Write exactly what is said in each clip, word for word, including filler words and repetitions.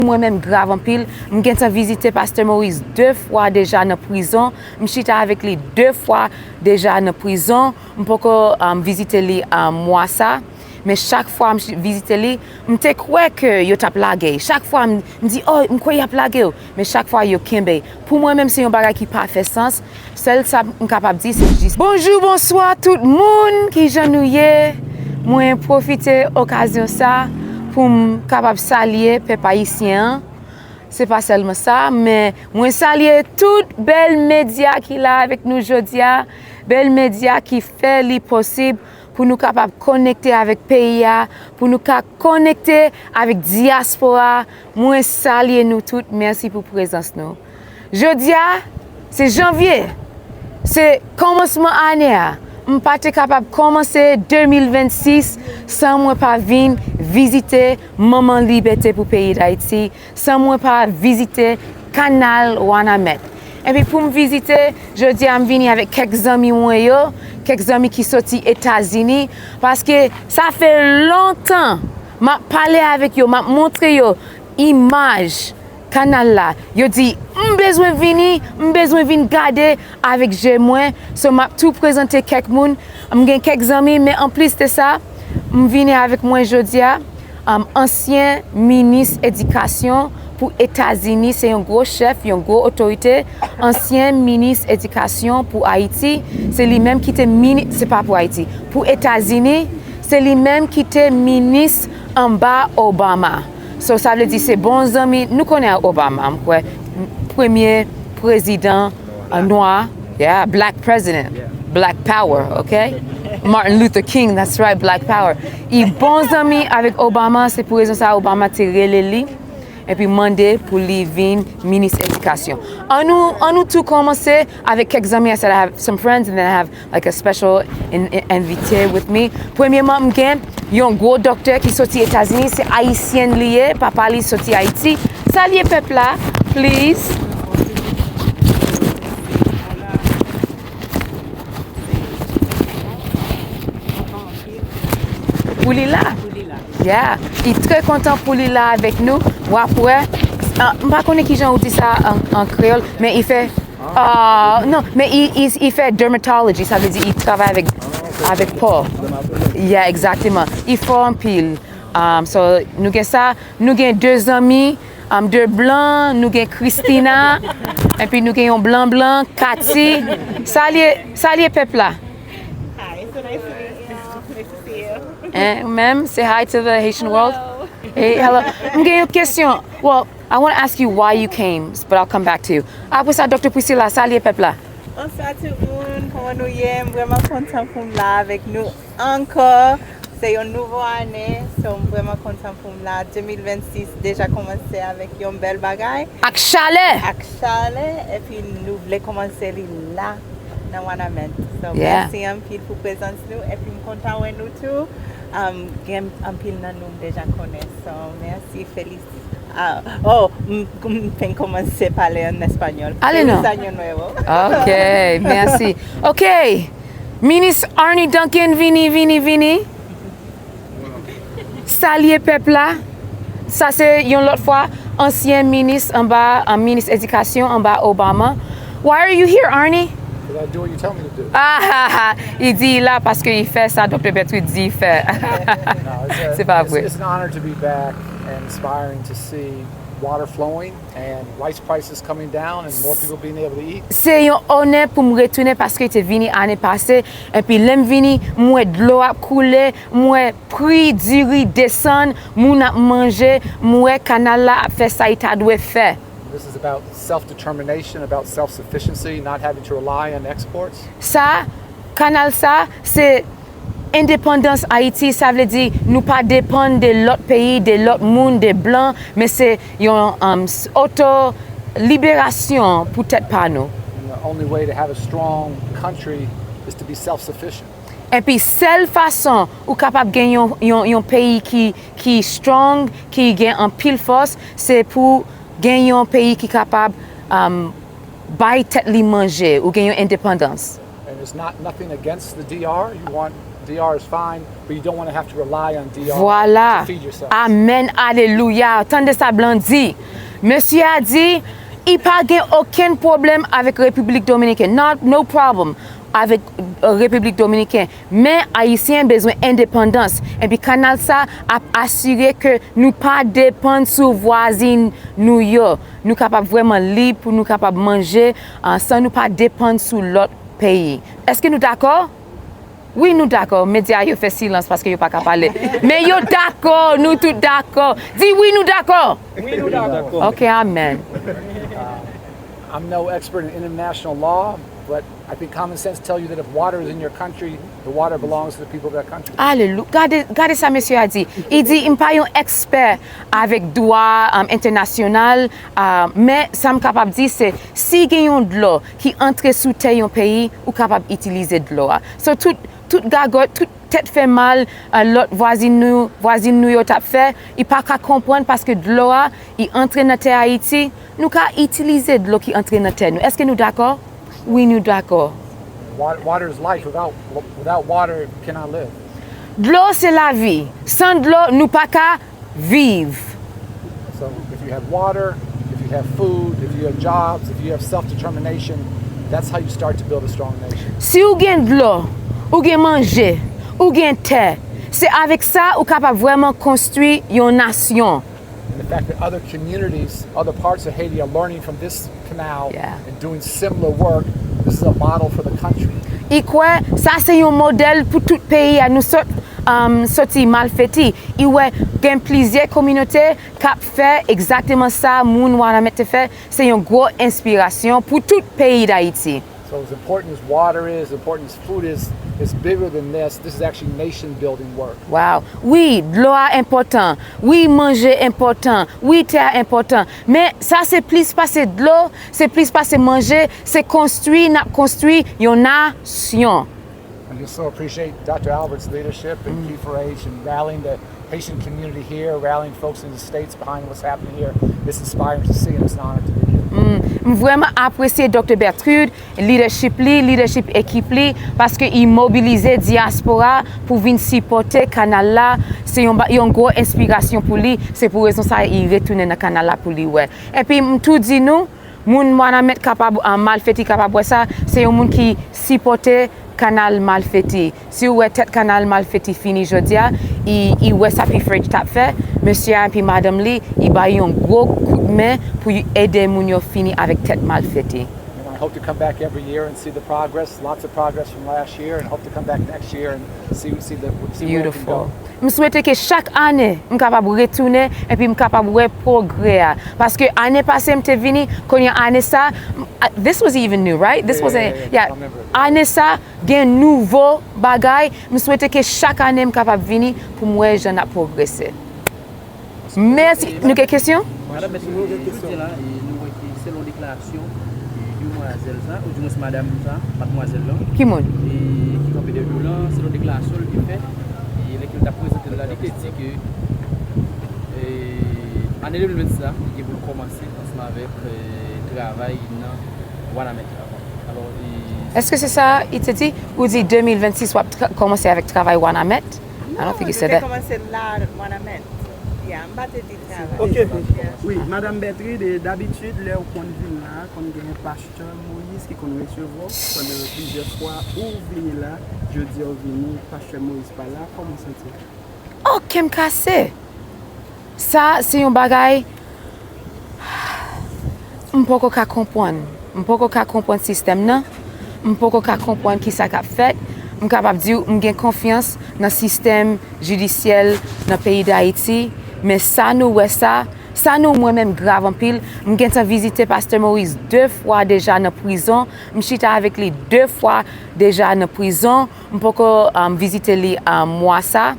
Mwen menm grav anpil. M gentan vizite Pastè Moïse de fwa deja nan prizon. M chita avèk li de fwa deja nan prizon. M poko um, vizite li um, mwa sa. Men chak fwa m vizite li, m te kwè ke yo t ap lage. Chak fwa m, m di, oh, m kwè y ap lage w. Men chak fwa yo kenbe. Pou mwen menm, se yon bagay ki pa fè sans. Sèl sa m kapab di, se jis bonjou, bonswa tout moun, kijan nou ye? Mwen pwofite okazyon sa pou m kapab salye pèp ayisyen an. Se pa sèlman sa, men mwen salye tout bèl medya ki la avèk nou jodi a, bèl medya ki fè li posib pou nou kapab konekte avèk peyi a, pou nou ka konekte avèk dyaspora. Mwen salye nou tout, mèsi pou prezans nou. Jodi a, se janvye, se kòmansman ane a. M pa te kapab kòmanse de mil vennsis san mwen pa vin vizite Manman Libète pou peyi Dayiti, san mwen pa vizite Kanal Wanament. Epi pou m vizite, jodi a m vini avèk kèk zanmi mwen yo, kèk zanmi ki soti Etazini, paske sa fè lontan m ap pale avèk yo, m ap montre yo imaj kanal la. Yo di, m bezwen vini, m bezwen vin gade avèk je mwen. So, m ap tou prezante kèk moun. M gen kèk zanmi, men anplis de sa, m vini avèk mwen jodi a, um, ansyen minis edikasyon pou Etazini, se yon gwo chèf, yon gwo otorite, ansyen minis edikasyon pou Ayiti, se li menm ki te mini, se pa pou Ayiti, pou Etazini, se li menm ki te minis anba Obama. So, sa vle di se bon zanmi, nou konnen Obama, m kwè, premye prezidan uh, nwa, yeah, black president, black power, ok? Martin Luther King, that's right, black power. I bon zanmi avèk Obama, se pou rezon sa Obama te rele li, epi mande pou li vin minis edikasyon. An nou, an nou tou kòmanse avèk kèk zanmi, I said I have some friends and then I have like a special in, in, invité with me. Premyèman, m gen yon gwo doktè ki soti Etazini, se ayisyen li ye, papa li soti Ayiti. Salye pèp la, please. Pou li la. Yeah. Li trè kontan pou li la avèk nou. W ap wè. Ah, m pa konnen kijan ou di sa an, an kreyòl, men li fè, ah, non, men li, li, li fè dermatology, sa vle di li travay avèk, avèk po. Yeah, egzakteman. Li fò anpil. Um, so, nou gen sa, nou gen de zanmi, um, de blan, nou gen Christina, epi nou gen yon blan blan, Cathy. Salye, salye pèp la. Hi, so nice to meet you. Nice to see you. Eh, ou menm, say hi to the Haitian world. Hello. Hey, hello. M gen yon kesyon. Well, I want to ask you why you came, but I'll come back to you. Apre sa, Doktè Priscilla, salye pèp la. Bonswa tout moun, kòman nou ye? M vrèman kontan pou m la avèk nou ankò. Se yon nouvo ane, so m vrèman kontan pou m la. De mil vennsis deja kòmanse avèk yon bèl bagay. Ak chalè! Ak chalè, epi nou vle kòmanse li la, nan Wanament. So, yeah, mèsi anpil pou prezans nou, epi m kontan wè nou tou. Um, gen anpil nan nou m deja konnen. So, mèsi, felis-, ah, oh, m, m te kòmanse pale an espanyòl. Ale non. Feliz año nuevo. Ok, mèsi. Ok, Minis Arne Duncan, vini, vini, vini. Salye pèp la. Sa se yon lòt fwa ansyen minis anba, an minis edikasyon anba Obama. Why are you here, Arne? 'Cause I do what you tell me to do. Ah, ah, ah. Li di la paske li fè sa Doktè Berthoud di li fè. No, it's a, se pa vre. It's, it's an honor to be back and inspiring to see water flowing and rice prices coming down and more people being able to eat. Se yon onè pou m retounen paske te vini ane pase, epi lè m vini, m wè dlo ap koule, m wè pri diri desann, moun ap manje, m wè kanal la ap fè sa li ta dwe fè. This is about self-determination, about self-sufficiency, not having to rely on exports. Sa, kanal sa, se endepandans Ayiti, sa vle di nou pa depann de lòt peyi, de lòt moun, de blan, men se yon, um, s-, oto liberasyon pou tèt pa nou. And the only way to have a strong country is to be self-sufficient. Epi sèl fason ou kapab gen yon, yon, yon peyi ki, ki strong, ki gen anpil fòs, se pou gen yon peyi ki kapab, um, bay tèt li manje, ou gen yon endepandans. And it's not nothing against the D R. You want D R is fine, but you don't want to have to rely on D R Vwala. To feed yourself. Amèn, alelouya. Tande sa Blandy. Mesye a di, li pa gen okenn pwoblèm avèk Repiblik Dominiken. Not, no problem avèk, euh, Repiblik Dominiken. Men Ayisyen bezwen endepandans. Epi kanal sa ap asire ke nou pa depann sou vwazin nou yo. Nou kapab vrèman lib pou nou kapab manje, ah, san nou pa depann sou lòt peyi. Èske nou dakò? Wi, nou dakò. Medya yo fè silans paske yo pa ka pale. Men yo dakò, nou tout dakò. Di wi, nou dakò. Wi, nou dakò. Ok, amèn. I'm no expert in international law, but I think common sense tell you that if water is in your country, the water belongs to the people of that country. Alelouya. Gade, gade sa mesye a di. Li di, "M pa yon ekspè avèk dwa, um, entènasyonal, uh, men sa m kapab di se, si gen yon dlo ki antre sou tè yon peyi, ou kapab itilize dlo a." So, tout, tout gagòt, tout tèt fè mal, uh, lòt vwazin nou, vwazin nou yo t ap fè, li pa ka konprann paske dlo a, li antre nan tè Ayiti. Nou ka itilize dlo ki antre nan tè nou. Èske nou dakò? Wi, nou dakò. Wa-, water is life. Without, without water, you cannot live. Dlo se lavi. San dlo, nou pa ka viv. So if you have water, if you have food, if you have jobs, if you have self-determination, that's how you start to build a strong nation. Si ou gen dlo, ou gen manje, ou gen tè, se avèk sa ou kapab vrèman konstwi yon nasyon. And the fact that other communities, other parts of Haiti are learning from this canal Yeah. and doing similar work, this is a model for the country. Li kwè sa se yon modèl pou tout peyi a. Nou sot, um, soti Malfeti. Li wè gen plizyè kominote k ap fè egzakteman sa moun Wanament te fè. Se yon gwo enspirasyon pou tout peyi Dayiti. So as important as water is, as important as food is, it's bigger than this. This is actually nation building work. Wow. Wi, dlo a enpòtan. Wi, manje enpòtan. Wi, tè a enpòtan. Men sa se plis pase dlo, se plis pase manje, se konstwi, n ap konstwi yon nasyon. And just so appreciate Doctor Albert's leadership and Key four H and rallying the Haitian community here, rallying folks in the States behind what's happening here. It's inspiring to see and it's an honor to be here. Mm, m vrèman apresye Doktè Bertrude, leadership li, leadership ekip li, paske li mobilize dyaspora pou vin sipòte kanal la. Se yon ba-, yon gwo enspirasyon pou li. Se pou rezon sa li retounen nan kanal la pou li wè. Epi m tou di nou, moun Wanament kapab, ah, Malfeti kapab wè sa, se yon moun ki sipòte kanal Malfeti. Si w wè tèt kanal Malfeti fini jodi a, i, i wè sa P four H t ap fè, mesye a epi madanm li, i bay yon gwo kout men pou y ede moun yo fini avèk tèt Malfeti. And I hope to come back every year and see the progress, lots of progress from last year, and hope to come back next year and see, see the, see where it can go. Beautiful. M swete ke chak ane, m kapab retounen, epi m kapab wè pwogrè a. Paske ane pase, m te vini, kounye a ane sa, m, a, this was even new, right? This wasn't, yeah. Ane sa, gen nouvo bagay. M swete ke chak ane, m kapab vini pou m wè jan n ap pwogrese. Mèsi. Nou gen kesyon? Madan Mèt, nou gen kesyon la, e nou wè ke selon deklarasyon, e demwazèl sa, oudimwens madanm sa, madmwazèl lan, ki moun? E ki kanpe dèyè nou lan, selon deklarasyon l te fè, e lè ke l t ap prezante l la, li te di ke, e, ane de mil vennsis la, li gen pou l kòmanse ansanm avèk, e, travay nan Wanament la. Alò, e, èske se sa li te di? Ou di de mil vennsis w ap tra-, kòmanse avèk travay Wanament? I don't think you said that. Non, nou te kòmanse la, Wanament. Yeah, m pa te di travay. Ok. Yeah. Wi, Madanm Bertrude, e dabitid, lè w konn vin la, konn gen pastè Moïse ki konn resevwa w pandan plizyè fwa ou vini la. Jodi a w vini, pastè Moïse pa la, kòman w santi w? Oh, kè m kase! Sa, se yon bagay m poko ka konprann. M poko ka konprann sistèm nan. M poko ka konprann kisa k ap fèt. M kapab di w, m gen konfyans nan sistèm jidisyèl nan peyi Dayiti. Men sa nou wè sa, sa nou wè menm grav anpil. M gentan vizite pastè Moïse de fwa deja nan prizon. M chita avèk li de fwa deja nan prizon. M poko, um, vizite li, um, mwa sa.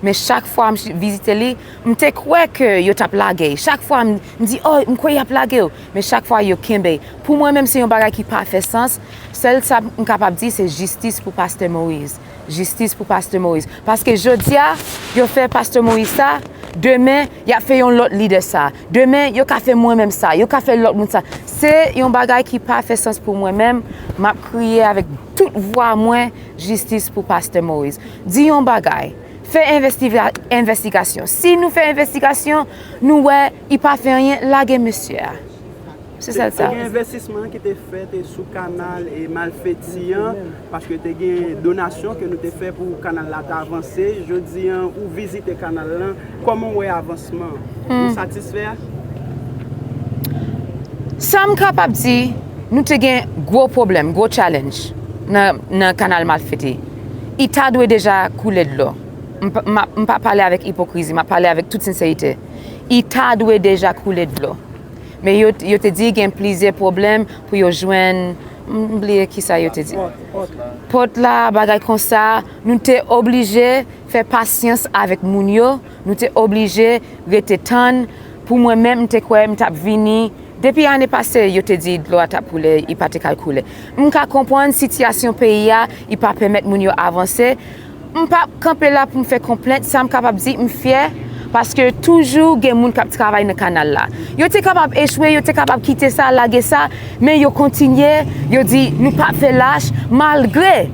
Men chak fwa m ch-, vizite li, m te kwè ke yo t ap lage l. Chak fwa m, m di, "Oh, m kwè y ap lage w." Men chak fwa yo kenbe l. Pou mwen menm, se yon bagay ki pa fè sans. Sèl sa m kapab di, se jistis pou pastè Moïse. Jistis pou pastè Moïse. Paske jodi a, yo fè pastè Moïse sa, Demen, y ap fè yon lòt lidè sa. Demen, yo ka fè mwen menm sa. Yo ka fè lòt moun sa. Se yon bagay ki pa fè sans pou mwen menm. M ap kriye avèk tout vwa mwen, jistis pou Pastè Moïse. Di yon bagay. Fè envestiga-, envestigasyon. Si nou fè envestigasyon, nou wè, li pa fè anyen, lage mesye a. Se sèl sa. Te gen envestisman ki te fèt sou kanal e Malfeti an, paske te gen donasyon ke nou te fè pou kanal la ta avanse. Jodi an, ou vizite kanal lan, kòman w wè avansman an? Ou satisfè a? Sa m kapab di, nou te gen gwo pwoblèm, gwo challenge nan, nan kanal Malfeti. Li ta dwe deja koule dlo. M pa, m pa, m pa pale avèk ipokrizi, m ap pale avèk tout senserite. Li ta dwe deja koule dlo. Men yo, yo te di gen plizyè pwoblèm pou yo jwenn, m bliye kisa yo te di. Pòt la, bagay konsa, nou te oblije fè pasyans avèk moun yo, nou te oblije rete tann. Pou mwen menm, m te kwè m t ap vini. Depi ane pase, yo te di dlo a t ap koule, li pa te kal koule. M ka konprann sitiyasyon peyi a, li pa pèmèt moun yo avanse. M p ap kanpe la pou m fè konplent, sa m kapab di, m fyè, paske toujou gen moun k ap travay nan kanal la. Yo te kapab echwe, yo te kapab kite sa, lage sa, men yo kontinye, yo di, nou p ap fè lach, malgre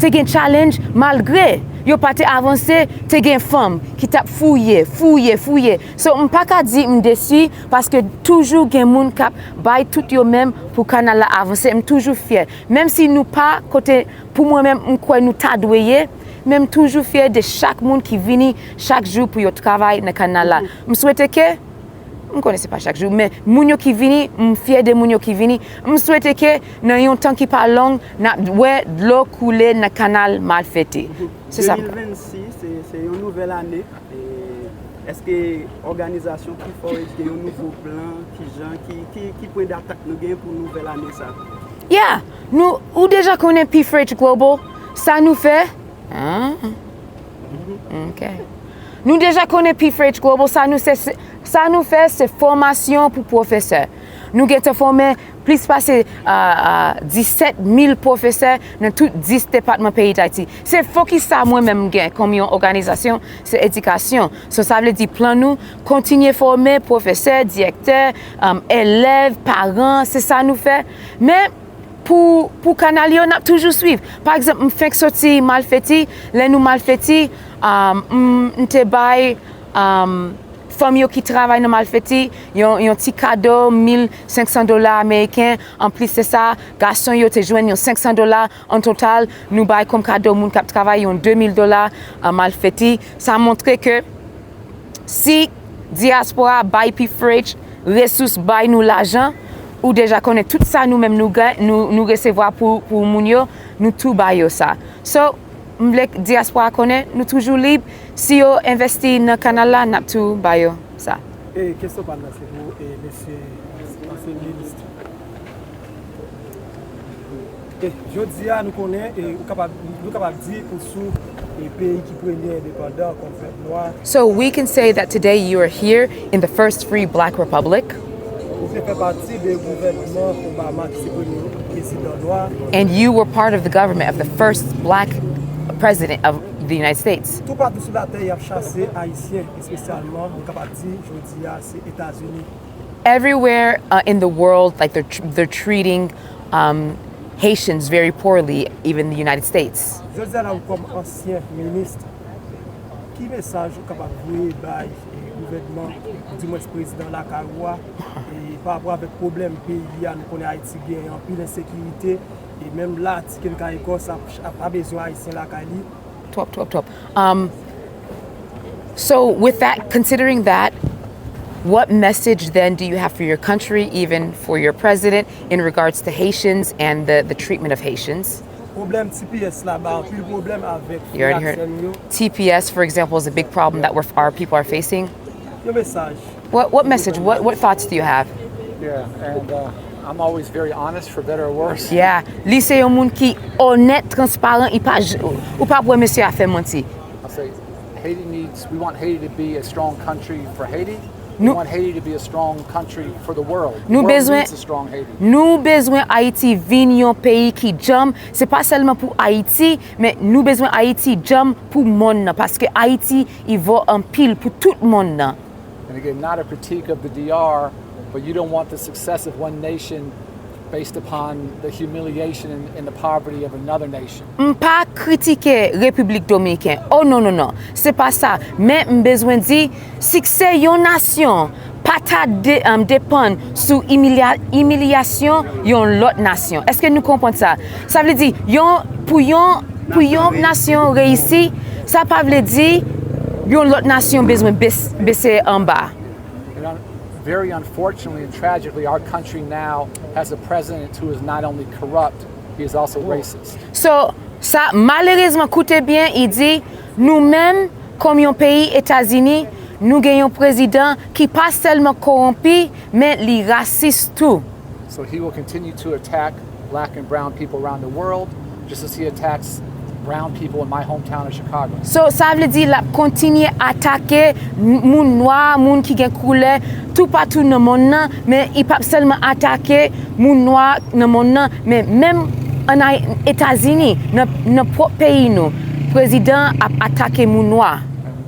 te gen challenge, malgre yo pa te avanse, te gen fanm ki t ap fouye, fouye, fouye. So, m pa ka di m desi, paske toujou gen moun k ap bay tout yo menm pou kanal la avanse. M toujou fyè. Menm si nou pa kote, pou mwen menm, m kwè nou ta dwe ye, men m toujou fyè de chak moun ki vini chak jou pou yo travay nan kanal la. M swete ke, m konnen se pa chak jou, men moun yo ki vini, m fyè de moun yo ki vini. M swete ke nan yon tan ki pa long, n ap wè dlo koule nan kanal Malfeti. Se sa m ka. De mil vennsis, se, se yon nouvèl ane. E, èske òganizasyon P four H gen yon nouvo plan? Kijan, ki, ki, ki pwen datak nou gen pou nouvèl ane sa? Yeah! Nou, ou deja konnen P four H Global, sa nou fè? Ah. Ok. Nou deja konnen P four H Global, sa nou se, se, sa nou fè, se fòmasyon pou pwofesè. Nou gentan fòme plis pase, ah, ah, disèt mil pwofesè nan tout dis depatman peyi Dayiti. Se fokis sa mwen menm m gen kòm yon òganizasyon, se edikasyon. So, sa vle di plan nou, kontinye fòme pwofesè, direktè, um, elèv, paran, se sa nou fè. Men, pou, pou kanal yo, n ap toujou swiv. Pa egzanp, m fenk soti Malfeti, lè nou Malfeti, um, m, m te bay, um, fanm yo ki travay nan Malfeti, yon, yon ti kado mil senk san dola ameriken. Anplis de sa, gason yo te jwenn yon senk san dola. An total, nou bay kòm kado moun k ap travay yon de mil dola an Malfeti. Sa montre ke si dyaspora bay P four H resous, bay nou lajan, ou deja konnen tout sa nou menm nou gen, nou, nou resevwa pou, pou moun yo, nou tou ba yo sa. So, m vle dyaspora konnen, nou toujou lib. Si yo envesti nan kanal la, n ap tou ba yo sa. E kesyon pa m nan se pou, e, mesye ansyen minis. E jodi a nou konnen, e, ou kapab, nou kapab di ou sou, e, peyi ki premye endepandan kòm pèp nwa. So we can say that today you are here in the first free black republic. Ou te fè pati de gouvènman Obama ki se premye prezidan nwa. And you were part of the government of the first black president of the United States. Toupatou sou latè y ap chase Ayisyen, espesyalman, nou kapab di, jodi a, se Etazini. Everywhere, uh, in the world, like, they're tr-, they're treating, um, Haitians very poorly, even the United States. Jodi a la, ou kòm ansyen minis, ki mesaj ou kapab voye bay, e, gouvènman, di mwens prezidan lakay ou a, e, pa rapò avèk pwoblèm peyi a? Nou konnen Ayiti gen anpil ensekirite, e menm la, Tiken Kayikòs ap, ap, pa bezwen Ayisyen lakay li. Twòp, twòp, twòp. Um, so with that, considering that, what message then do you have for your country, even for your president, in regards to Haitians and the, the treatment of Haitians? Pwoblèm T P S la ba anpil pwoblèm avèk frè Ayisyen yo. T P S, for example, is a big problem that we're, our people are facing. Yon mesaj. What, what message, what, what thoughts do you have? Yeah, and, uh, I'm always very honest, for better or worse. Yeah, li se yon moun ki onèt, transparan, li pa j-, ou pa wè mesye a fè manti. I say Haiti needs, we want Haiti to be a strong country for Haiti. We Nou- want Haiti to be a strong country for the world. The Nou world bezwen- needs a strong Haiti. Nou bezwen Ayiti vin yon peyi ki djanm. Se pa sèlman pou Ayiti, men nou bezwen Ayiti djanm pou monn nan. Paske Ayiti, i vo anpil pou tout monn nan. And again, not a critique of the D R, but you don't want the success of one nation based upon the humiliation and, and the poverty of another nation. M pa kritike Repiblik Dominikèn. Oh non, non, non. Se pa sa. Men m bezwen di, siksè yon nasyon pa ta de, um, depann sou imilya, imilyasyon yon lòt nasyon. Èske nou konprann sa? Sa vle di, yon, pou yon, pou yon nasyon reyisi, sa pa vle di yon lòt nasyon bezwen bes- bese anba. And un- very unfortunately and tragically, our country now has a president who is not only corrupt, he is also racist. So, sa, malerezman, koute byen, i di, nou menm, kòm yon peyi, Etazini, nou gen yon prezidan ki pa sèlman kowonpi, men li rasis tou. So he will continue to attack black and brown people around the world, just as he attacks brown people in my hometown of Chicago. So, sa vle di l ap kontinye atake m- moun nwa, moun ki gen koulè, toupatou nan monn nan, men li p ap sèlman atake moun nwa nan monn nan, men menm ann Ay- Etazini, nan, nan pwòp peyi nou, prezidan ap atake moun nwa.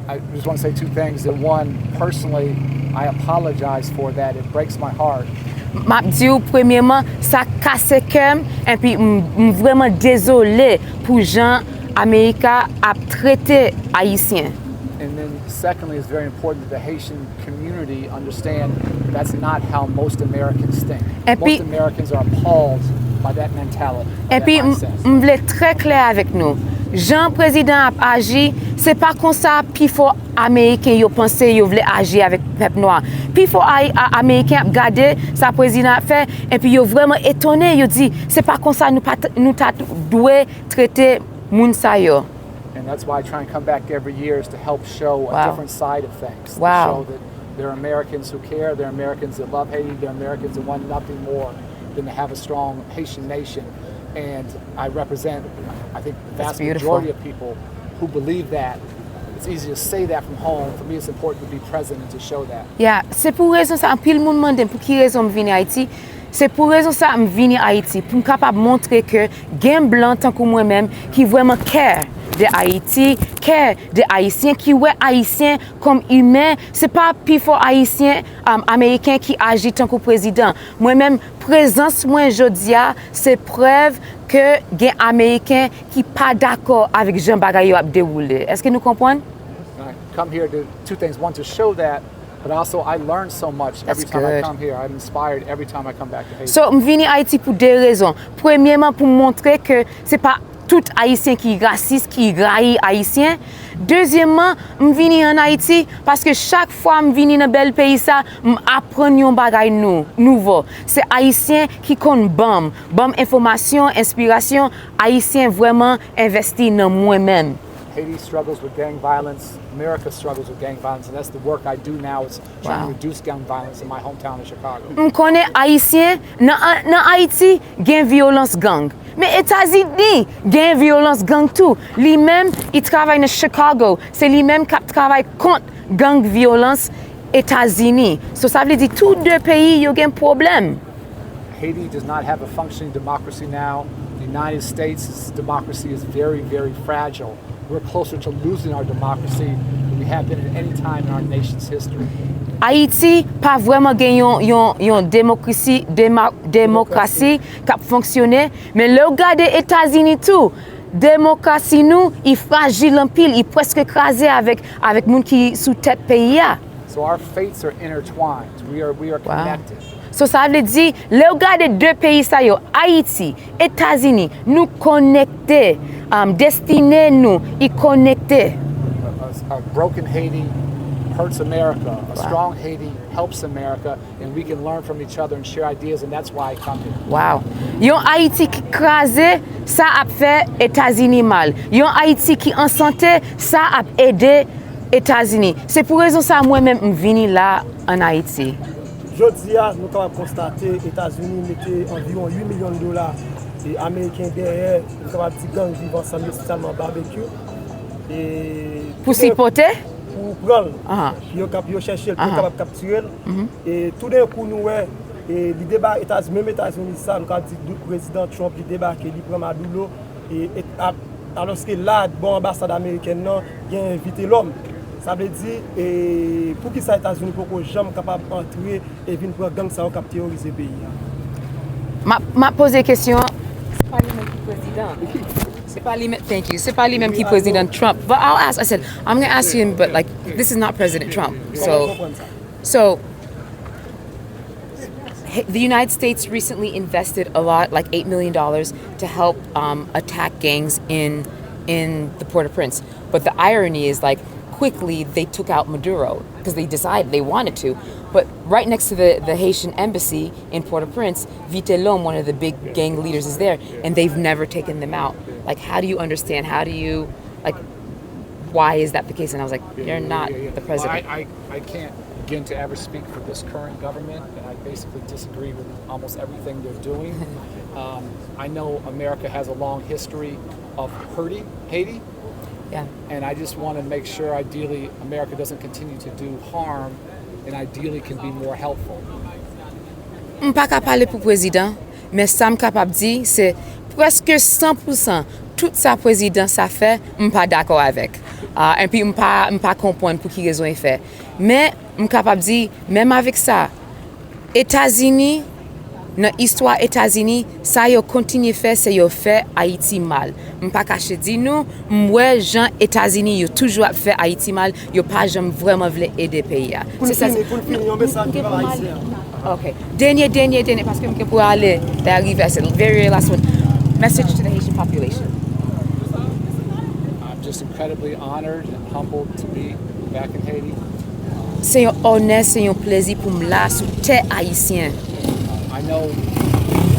I just want to say two things. That one, personally, I apologize for that. It breaks my heart. M ap di w, premyeman, sa kase kè m, epi m, m vrèman dezole pou jan Amerika ap trete Ayisyen. And then, secondly, it's very important that the Haitian community understand that's not how most Americans think. Epi- Most Americans are appalled by that mentality, by that Epi, m, mindset. M vle trè klè avèk nou. Jan prezidan ap aji, se pa konsa pifò Ameriken yo panse yo vle aji avèk pèp nwa. Pifò Ay- a- Ameriken ap gade sa prezidan ap fè, epi yo vrèman etone, yo di, se pa konsa nou, pa t- nou ta dwe trete moun sa yo. And that's why I try and come back every year, is to help show a Wow. different side of things. Wow. To show that there are Americans who care, there are Americans that love Haiti, there are Americans that want nothing more than to have a strong Haitian nation. And I represent, I think, the That's vast beautiful. Majority of people who believe that. It's easy to say that from home. For me, it's important to be present and to show that. Ya, se pou rezon sa, anpil moun mande m pou ki rezon m vini Ayiti. Se pou rezon sa m vini Ayiti, pou m kapab montre ke gen blan tankou mwen menm ki vrèman care de Ayiti, care de Ayisyen, ki wè Ayisyen kòm imen. Se pa pifò Ayisyen, um, Ameriken ki aji tankou prezidan. Mwen menm, prezans mwen jodi a, se prèv ke gen Ameriken ki pa dakò avèk jan bagay yo ap dewoule. Èske nou konprann? And I come here to two things. One, to show that, but also I learn so much every That's time I good. Come here. I'm inspired every time I come back to Haiti. So, m vini Ayiti pou de rezon. Premyeman, pou m montre ke se pa tout Ayisyen ki rasis, ki rayi Ayisyen. Dezyèmman, m vini ann Ayiti paske chak fwa m vini nan bèl peyi sa, m aprann yon bagay nou, nouvo. Se Ayisyen ki konn ban m, ban m enfòmasyon, enspirasyon. Ayisyen vrèman envesti nan mwen menm. Haiti struggles with gang violence. America struggles with gang violence, and that's the work I do now. Is trying Wow. To reduce gang violence in my hometown of Chicago. M konnen Ayisyen nan, nan Ayiti gen vyolans gang. Men Etazini gen vyolans gang tou. Li menm, li travay nan Chicago. Se li menm k ap travay kont gang vyolans Etazini. So, sa vle di tou de peyi yo gen pwoblèm. Haiti does not have a functioning democracy now. The United States' democracy is very, very fragile. We're closer to losing our democracy than we have been at any time in our nation's history. Ayiti pa vrèman gen yon, yon, yon demokrasi, dema, demokrasi k ap fonksyone. Men lè w gade Etazini tou, demokrasi nou, i frajil anpil, i prèske kraze avèk, avèk moun ki sou tèt peyi a. So our fates are intertwined. We are, we are Wow. Connected. So, sa vle di, lè w gade de peyi sa yo, Ayiti, Etazini, nou konekte, um, destine nou, i konekte. A, a, a broken Haiti hurts America. A Wow. Strong Haiti helps America, and we can learn from each other and share ideas, and that's why I come here. Wow. Yon Ayiti ki kraze, sa ap fè Etazini mal. Yon Ayiti ki an sante, sa ap ede Etazini. Se pou rezon sa mwen menm m vini la ann Ayiti. Jodi a, nou kapab konstate Etazini mete anviwon uit milyon dola e ameriken dèyè, nou kapab di gang Viv Ansanm yo, espesyalman Babekyou. E Pou sipote? pou pran l. Yo kap, yo chèche l pou yo kapab kaptire l. E toudenkou, nou wè, e li deba-, Etaz-, menm Etazini sa, nou ka di dou-, Prezidan Trump, li debake, li pran Maduro, e, e, a-, alòske la, bò anbasad amerikèn nan, gen Vitelòm. Sa vle di, e, poukisa Etazini poko janm kapab antre e vin pran gang sa yo k ap teworize peyi a? M ap, m ap poze kesyon an. Se pa li menm ki prezidan. Se pa li menm, thank you. Se pa li menm ki prezidan Trump. But I'll ask, I said, I'm gonna ask him, but like, this is not President Trump. So, so, the United States recently invested a lot, like eight million dollars, to help um, attack gangs in in the Port-au-Prince. But the irony is, like, quickly they took out Maduro because they decided they wanted to. But right next to the, the Haitian embassy in Port-au-Prince, Vitelhomme, one of the big gang leaders, is there, and they've never taken them out. Like, how do you understand? How do you, like, why is that the case? And I was like, you're not the president. I, I, I can't begin to ever speak for this current government, and I basically disagree with almost everything they're doing. Um, I know America has a long history of hurting Haiti, Yeah. and I just want to make sure, ideally, America doesn't continue to do harm and ideally can be more helpful. M pa ka pale pou prezidan, men sa m kapab di, se prèske san pou san tout sa prezidan sa fè, m pa dakò avèk. Ah, epi m pa, m pa konprann pou ki rezon e fè. Men m kapab di, menm avèk sa, Etazini, nan istwa Etazini, sa yo kontinye fè, se yo fè Ayiti mal. M pa kache di nou, m wè jan Etazini yo toujou ap fè Ayiti mal, yo pa janm vrèman vle ede peyi a. Pou n fini, pou n fini, yon mesaj pou pèp ayisyen an. Ok. Dènye, dènye, dènye, paske m gen pou ale, lè rive, se very last one. Message to the Haitian population. I'm just incredibly honored and humbled to be back in Haiti. Se yon onè, se yon plezi pou m la sou tè ayisyen. I know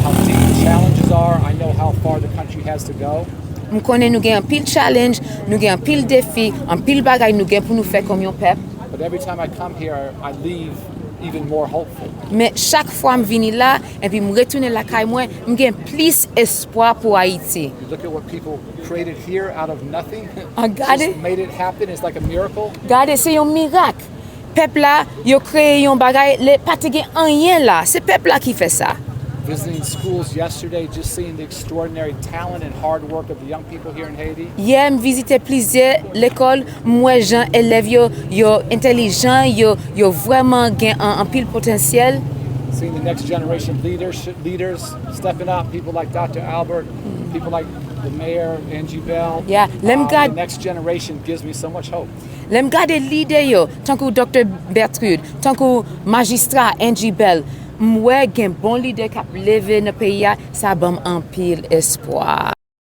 how deep the challenges are. I know how far the country has to go. M konnen nou gen anpil challenge, nou gen anpil defi, anpil bagay nou gen pou nou fè kòm yon pèp. But every time I come here, I leave even more hopeful. Men chak fwa m vini la, epi m retounen lakay mwen, m gen plis espwa pou Ayiti. You look at what people created here out of nothing. Ah, gade. Just made it happen. It's like a miracle. Gade, se yon mirak. Pèp la, yo kreye yon bagay, lè pa te gen anyen la. Se pèp la ki fè sa. Visiting schools yesterday, just seeing the extraordinary talent and hard work of the young people here in Haiti. Yè, m vizite plizyè lekòl, m wè jan elèv yo, yo entèlijan, yo, yo vrèman gen an, anpil potansyèl. Seeing the next generation leaders, leaders stepping up, people like Doctor Albert, people like the mayor, Angie Bell. Yeah, lè m Uh, gad- the next generation gives me so much hope. Lè m gade lidè yo, tankou Doktè Bertrude, tankou Majistra Angie Bell, m wè gen bon lidè k ap leve nan peyi a, sa ban m anpil espwa.